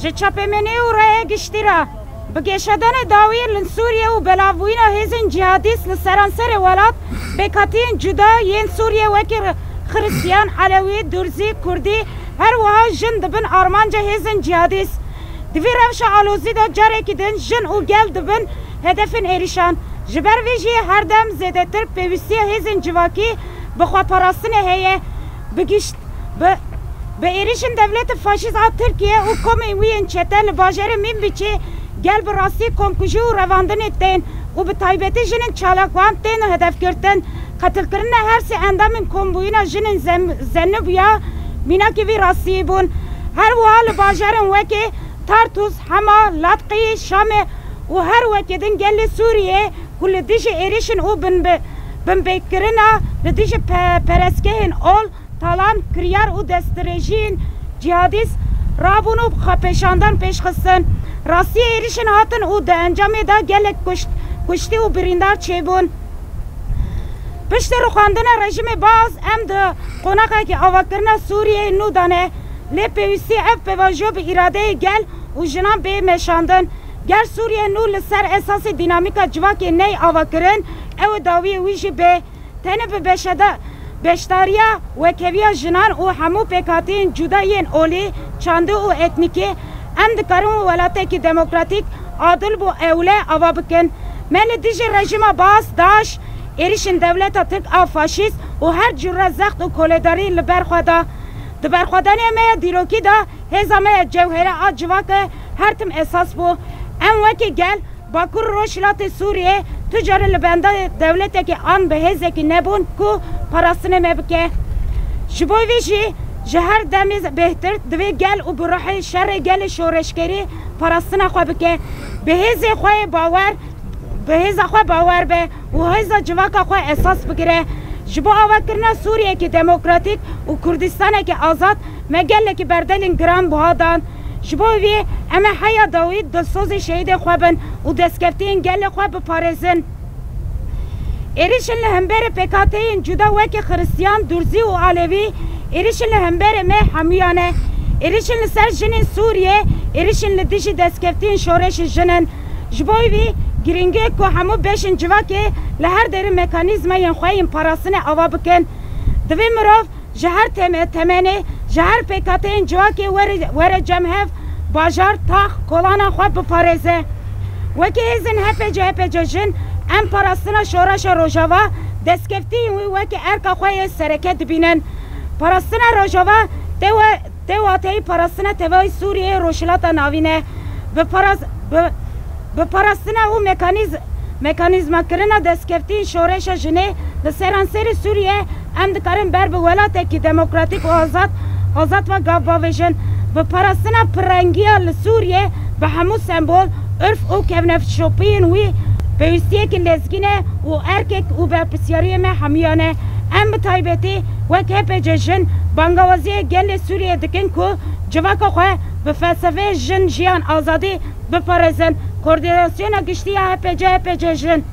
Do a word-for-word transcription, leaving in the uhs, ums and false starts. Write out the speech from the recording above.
Ji çapemeniyê û raya giştî re bi geşedanê dawî li Sûriye û belavbûyîna hêzên cîhadîst li seranserê welat, pêkhatiyên cuda yên Sûriye wekî Xiristiyan, Elewî, Durzî, Kurdî, her wiha jin dibin armanca hêzên cîhadîst. Di vî rewşa alozî de carekî din jin û gel dibin hedefên êrîşan. Ji ber vê jî her dem zêdetir pêwîstiya hêzên civakî bi xweparastinê heye. Bi gişt, bi, bi êrîşên dewleta faşîst a Tirkiye û komên wî yên çete li bajarê Mînbicê gel bi rastî komkujî û revandinê tên û bi taybetî jinên çalakvan tên hedefgirtin. Qetilkirina her sê endamên kombûyîna jinên Zem-, Zenûbiya mînakê vî rastiyê bûn. Her wiha li bajarên wekî Tartûs, Hema, Latqî, Şamê û her wekî din gelê Sûriyê ku li dijî êrîşên û binbe-, binbêkirina li dijî pe-, perestgehên ol, talan, kiryar û destdirêjiyên cîhadîst rabûn û xwepêşandan pêş xistin. Rastiyê êrîşên hatin û di encamê de gelek kuşt-, kuştî û birîndar çêbûn. Piştî rûxandina rejîmê Baas, em di qonaxekî avakirina Sûriyeyê nû de ne. Lê pêwîstî ev pêvajo bi îradeyê gel û jinan bê meşandin. Ger Sûriye nû li ser esasê dînamîka civakê neyê avakirin, ew ê dawiyê wî jî bê. Tenê bi beşeda-, beşdariya wekheviya jinan û hemû pêkhatiyên cuda yên olî, çandî û etnîkî, em dikarin welatekî demokratîk, adil û ewle ava bikin. Me li dijî rejîma Baas, DAIŞ, êrîşên dewleta Tirk a faşîst û her cure zext û koledarî li ber xwe da. Di berxwedaniya me ya dîrokî de hêza me ya cewhere a civakê her tim esas bû. Em wekî gel Bakur û Rojhilatê Sûriyê tu carî li benda dewletekî an bi hêzekî nebûn ku parastinê me bike. Ji bo vî jî ji her demê bêhtir divê gel û bi ruhê şerê gelê şoreşgerî parastina xwe bike. Bi hêzê xwe yê bawer, bi hêza xwe bawer be û hêza civaka xwe esas bigire. Ji bo avakirina Sûriyekî demokratîk û Kurdistanekî azad me gelekî berdelên giran buha dan. Ji bo vê em ê heya dawî dilsozê şehîdên xwe bin û destkeftiyên gelê xwe biparêzin. Êrîşên li hemberê pêkhateyên cuda wekî Xiristiyan, Durzî û Alevî, êrîşên li hemberê me hemûyan e. Êrîşên li ser jinên Sûriyê, êrîşên li dijî destkeftiyên şoreşê jin in. Ji bo vî girîngê ku hemû beşên civakê li her derê mekanîzmayên xwe yên parastinê ava bikin. Divê mirov ji her teme-, temenê, ji her pêkhateyên civakê were, were cem hev, bajar, tax, kolana xwe biparêze. Wekî hêzên H P C, H P C jin, em parastina şoreşa Rojava, destkeftiyên wî wekî erka xwe yê sereke dibînin. Parastina Rojava tê we, tê wateyî parastina tevayî Sûriyeyê Rojhilata Navîn e. Bi paras-, bi, bi parastina û mekanîz-, mekanîzmakirina destkeftiyên şoreşa jinê li seranserê Sûriye, em dikarin ber bi welatekî demokratîk û azad, azad ve gav bavêjin. Bi parastina pirrengiya li Sûriye bi hemû sembol, urf û kevneşopiyên wî, pêwîstiyekî lezgîn e û erkek û berpirsyariyê me hemûyan e. Em bi taybetî wek H P C jin bangawaziyê gelê Sûriye dikin ku civaka xwe bi felsefeyê jin, jiyan, azadî biparêzin. Koordînasyona Giştî ya H P C, H P C jin.